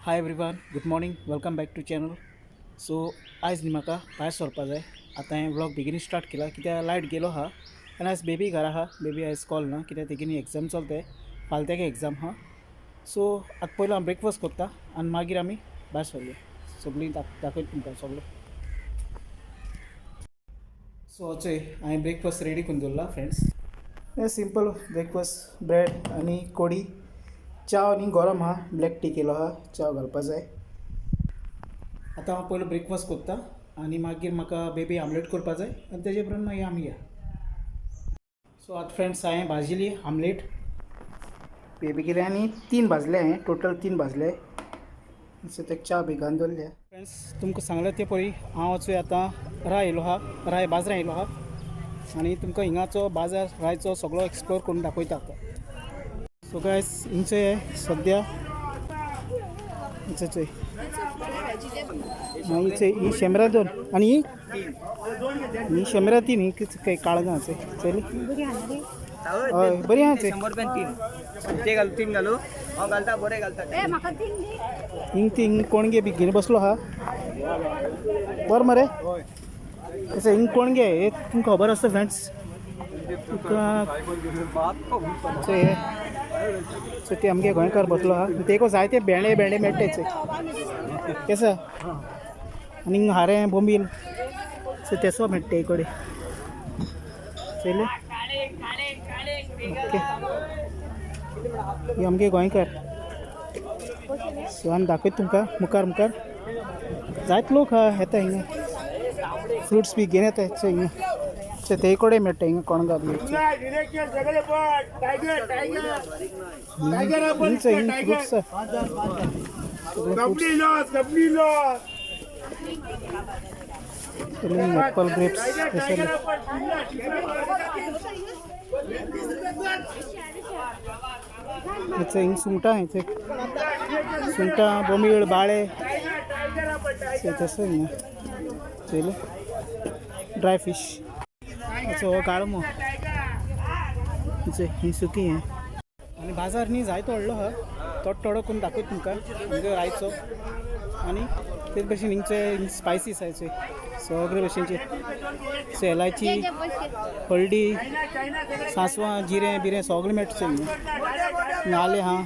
Hi everyone, good morning, welcome back to channel. So आयज न्ही म्हाका भायर सरपा जाय. आतां हांवें व्लॉग बेगीन स्टार्ट केला कित्याक लायट गेलो आहा आनी आयज बेबी घरा आहा. बेबी आयज कॉल ना कित्याक तेगेली एग्जाम चलताय, फाल्यां तेगे एग्जाम आहा. सो आतां पयलो हांव ब्रेकफास्ट करता आनी मागीर आमी भायर सरया. सगळीं दाखयता तुमकां सगळें. सो चोय, हांवें ब्रेकफास्ट रेडी करून दवरला फ्रेंड्स. हें सिंपल ब्रेकफास्ट, ब्रेड आनी कोडी. च्या न्ही गरम आहा, ब्लॅक टी केलो आहा, च्या घालपा जाय. आतां हांव पयलो ब्रेकफास्ट करता आनी मागीर म्हाका बेबी आमलेट करपा जाय आनी तेजे उपरांत मागीर आमी या. सो आतां फ्रेंड्स, हांवें भाजिली आमलेट बेबी केली आनी तीन भाजले हांवें, टोटल तीन भाजले. सो तेका च्या बी घालून दवरल्या. फ्रेंड्स, तुमकां सांगलें ते पळय, हांव चोय आतां राय येयलो आहा, राय बाजारां येयलो आहा आनी तुमकां हिंगाचो बाजार रायचो सगळो एक्सप्लोर करून दाखयता आतां. सो गायस, हिंगचे सद्या हिंगचे चोय, हां, हिचे ही शेंबरा दोन आनी ही ही शेंबरा तीन. ही कितें काळगां चोय चली. हय, बरी आहा चोय. 100 रुपयान तीन. ते घालू, तीन घालू? हांव घालता, बरें घालता. म्हाका तीन दी. हिंग ती हिंग कोणगे बी घेवन बसलो आहा. बरें मरे, तशें हिंग कोणगे हे तुमकां खबर आसता फ्रेंड्स तुमकां. चोय हे, सो ते आमगे गोंयकार बसलो आहा. तेको जायते भेंडे भेंडे मेळटाय चोय केसो आनी हिंग हारें बोंबील, सो तेसो मेळटा कडेन चोयलें. ओके, हे आमगे गोंयकार. सो आनी दाखयता तुमकां मुखार मुखार जायते लोक आहा, येता हिंगा, फ्रुट्स बी घेवन येता. चोय हिंगा, चोय ते कडेन मेळटा हिंगा कोणगा बी. हिंगचो हिंग फ्रुट्स सगळे, ॲपल, ग्रेप्स तसले. हेचे हिंग सुंगटां, हेचे सुंगटां, बोमीळ, बाळे तसं हिंगा चोयलें. ड्राय फिश हेचो हो गाळमो हेचे, ही सुकी हें. आनी बाजार न्ही जायतो व्हडलो आहा, थोडो थोडो करून दाखयता तुमकां आमगे रायचो. आनी तेच भशेन हिंगचे स्पायसीस आहाय सगळे भशेनचे, सो एलायची, हळदी, सांसवां, जिरें बिरें सगळें मेळटा हिंगा. नाले आहा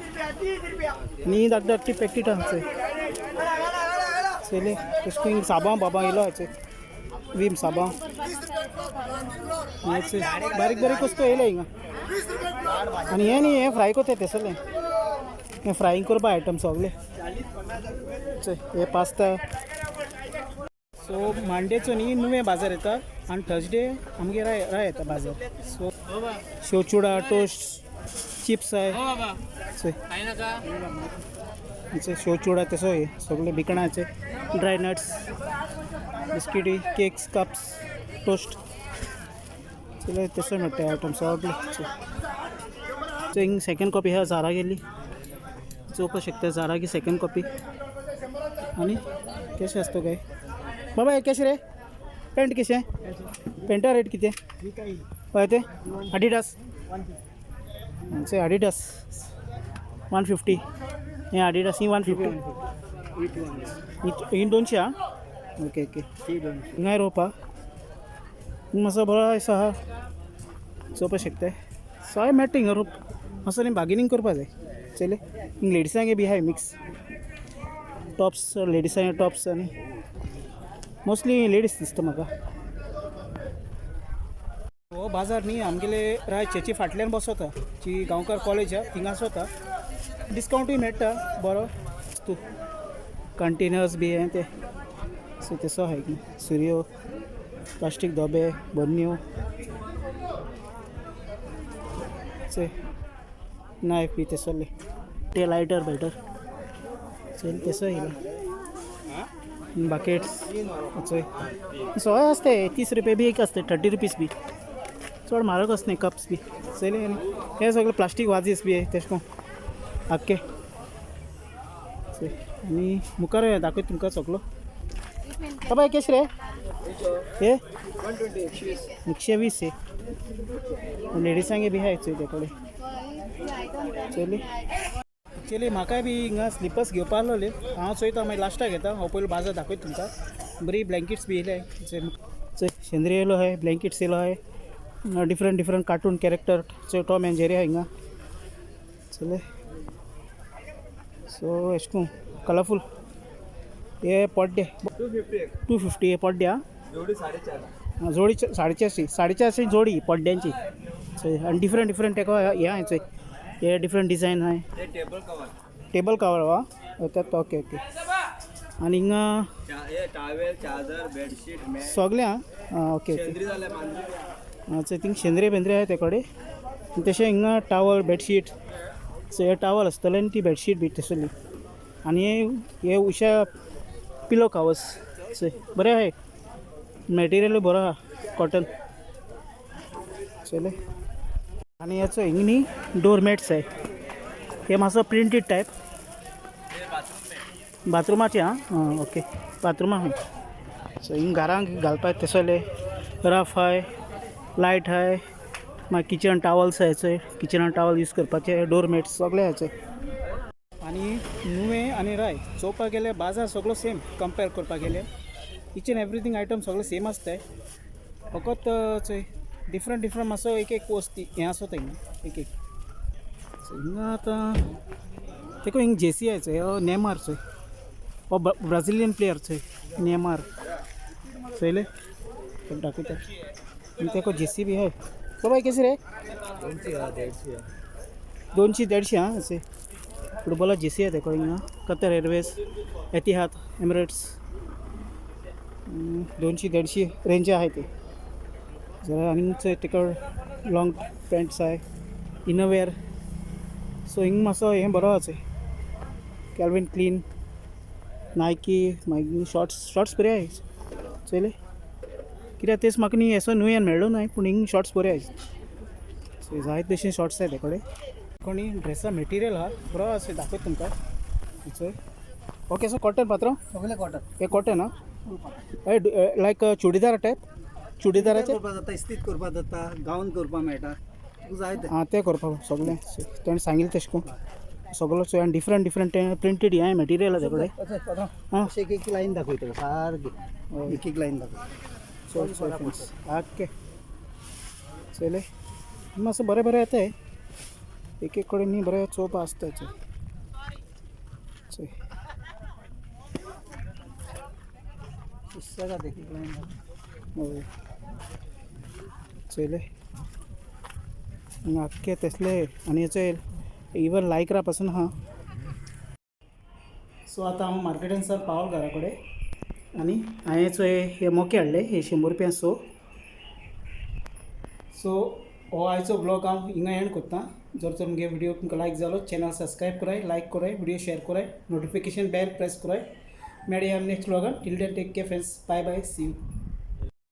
न्ही, धाकटी धाकटी पॅकेटां चोय चोयलें. तशें करून साबां बाबां येयलो आहा, वीम साबां हें बारीक बारीक वस्तू येयले हिंगा. आनी हें न्ही, हें फ्राय करता तेसलें, हें फ्रायींग करपा आयटम सगळे. चोय हे पास्ता. सो मांडेचो न्ही नुवें बाजार येता आनी थर्सडे आमगे राय राय येता बाजार. सो शेव चुडा, टोस्ट, चिप्स आहे चोय. शेव चुडा तसो हे सगळे बिकणाचे, ड्राय नट्स, बिस्किटी, केक्स, कप्स, टोस्ट चले तसो मेळटा आयटम सगळे. सो हिंग सेकंड कॉपी आहा झारा गेली, चोवपाक शकता झारा की सेकंड कॉपी. आनी कशें आसता काय बाबा, हे कशें रे? पेंट कशें? पेंटा रेट कितें? हय, ते आडिडास आमचे आडिडास 150. हे आडिडास ही 150, ही 200 आं. ओके ओके, हिंगाय रोवपा मातसो बरो आसा आहा, चोवपाक शकताय. सगळें मेळटा हिंगा रोप, मातसो न्ही बार्गेनींग करपा जाय. चले, हिंग लेडिसांगे बी आहाय मिक्स टॉप्स, लेडिसांगे टॉप्स आनी मोस्टली लेडीज दिसता म्हाका. हो बाजार न्ही आमगेले राय चेची फाटल्यान बसता, जी गांवकार कॉलेज आहा थिंगा आसता. डिस्कावंटूय मेळटा बरो. तूं कंटेनर्स बी हें ते, सो तसो आहाय सुरयो, प्लास्टीक डोबे, बन्यो, चोय नायफ बी तसले, ते लायटर बायटर चल तसो येयला, बाकेट्स चोय सगळें आसता. 30 रुपये बी एक आसता, 30 रुपीज बी, चड म्हारग आसना. कप्स बी चोयले. आनी हे सगळे प्लास्टीक वाजीस बी तेश कोन आक्के चोय. आनी मुखार दाखयता तुमकां सगलो. बाबा, केश रे हे? 120 हे. लेडिसांगे बी आहाय चोय ते कडेन चोयली. एक्चुली म्हाकाय बी हिंगा स्लिपर्स घेवपा आहलोले. हांव चोयता, मागीर लास्टाक घेता. हांव पयलीं बाजार दाखयता तुमकां. बरी ब्लँकेट्स बी येयले. चोय, शेंद्री येयलो आहाय, ब्लँकेट्स येयलो आहाय, डिफरंट डिफरंट कार्टून कॅरेक्टर. चोय, टॉम एंड जेरी आहा हिंगा. चले, सो एशें कोन्न कलरफूल हे पड्डे. 250 एक. 250 हे पड्डे आं. जोडी 450. जोडी 450, 450 जोडी पड्ड्यांची. चोय, आनी डिफरंट डिफरंट तेका हें आहाय. चोय, हे डिफरंट डिजायन आहाय. हे टेबल कवर. टेबल कवर वा येतात. Okay okay. आनी हिंगा? हे टावेल, चादर, बेडशीट, मॅट. सगळें आं. आं, ओके ओके. शेंद्री जाल्यार मांजरी. आं, चोय, थिंग शेंद्रे बेंद्रे आहाय ते कडेन. आनी तशें हिंगा टावल, बेडशीट. सो हे टावल आसतले आनी ती बेडशीट बी तसली. आनी हे उशा पिलो कवर्स. चोय, बरें आहाय, मटेरियल बरो आहा, कॉटन. चले, आनी हेचो हिंग न्ही डोर मॅट्स आहाय. हे मातसो प्रिंटेड टायप. बाथरुमाचे. आं आं, ओके, बाथरुमा आहाय. सो हिंग घरांक घालपाक तसले रफ आहाय, लायट आहाय, मागीर किचन टावल्स आहाय. चोय, किचनान टावल यूज करपाचे, डोर मॅट्स सगळे आहाय चोय. आनी नुवें आनी राय चोवपाक गेल्यार बाजार सगळो सेम. कंपेर करपाक गेल्यार इच एंड एवरीथींग आयटम सगळें सेम आसताय. फकत चोय, डिफरंट डिफरंट मातसो एक एक वस्ती हें आसता हिंगा एक एक. सो हिंगा आतां तेका हिंग जेसी आहाय. चोय, हो नेमार. चोय, हो ब्राझिलियन प्लेयर. चोय, नेमार चोयले, दाखयता. आनी तेका जेसी बी आहाय. बाबा, केसी रे? 200, 150. 200, 150. आं, अशें फुटबॉला जेसी आहा तेका हिंगा. कतर एरवेज, एतिहाद, एमिरेट्स. 200, 150 रेंज आहाय ते जरा. आनी चोय, तेका लॉंग पॅन्ट्स आहाय, इनरवेअर. सो हिंग मातसो हें बरो आहा. चोय, कॅल्विन क्लीन, नायकी, मागीर शॉर्ट्स. शॉर्ट्स बरे आहाय चोयले. कित्याक तेच म्हाका न्ही असो न्हू मेळ्ळो नाय, पूण हिंग शॉर्ट्स बरे आहाय. सो जायत तशें शॉर्ट्स आहाय ते कडेन. कोणी ड्रेसा मटेरियल आहा, बरो आसा. दाखयता तुमकां. चोय, ओके. सो कॉटन पात्र. सगळे कॉटन. हे कॉटन आं, लायक चुडीदार टायप, चुडीदाराचे. करपा जाता, इस्तीद करपा जाता, गावन करपा मेळटा, तुका जाय तें. आं, तें करपाक सगळें ताणें सांगिल्लें तशें करून सगळो. चोय, आनी डिफरंट डिफरंट प्रिंटेड हें मटेरियल आहा ते कडेन. आं. अशें एक एक लायन दाखयता, सारकी एक एक लायन दाखयता. चोय चोय फ्रेंड्स, ओके, चोयले, मातसो बरें बरें येताय. एक एक कडेन न्ही बरें चोवपा आसता. चोय चोय. पुस्तकात एक एक लायन दाखय. हय, चोयले, आख्खे तसले. आनी चोय, इवन लायक्रा पासून आहा. सो आतां हांव मार्केटान सावन पावल घरा कडेन आनी हांवें चोय हे मोके हाडले. हे 100 रुपया. सो सो हो आयचो ब्लॉग हांव हिंगा एंड करता. जर तर मुगे व्हिडिओ तुमकां लायक जालो, चॅनल सबस्क्रायब कराय, लायक कराय, व्हिडिओ शेअर कराय, नोटिफिकेशन बेल प्रेस कराय. मेळया next ब्लॉगान. Till then, take care friends, bye bye, see you.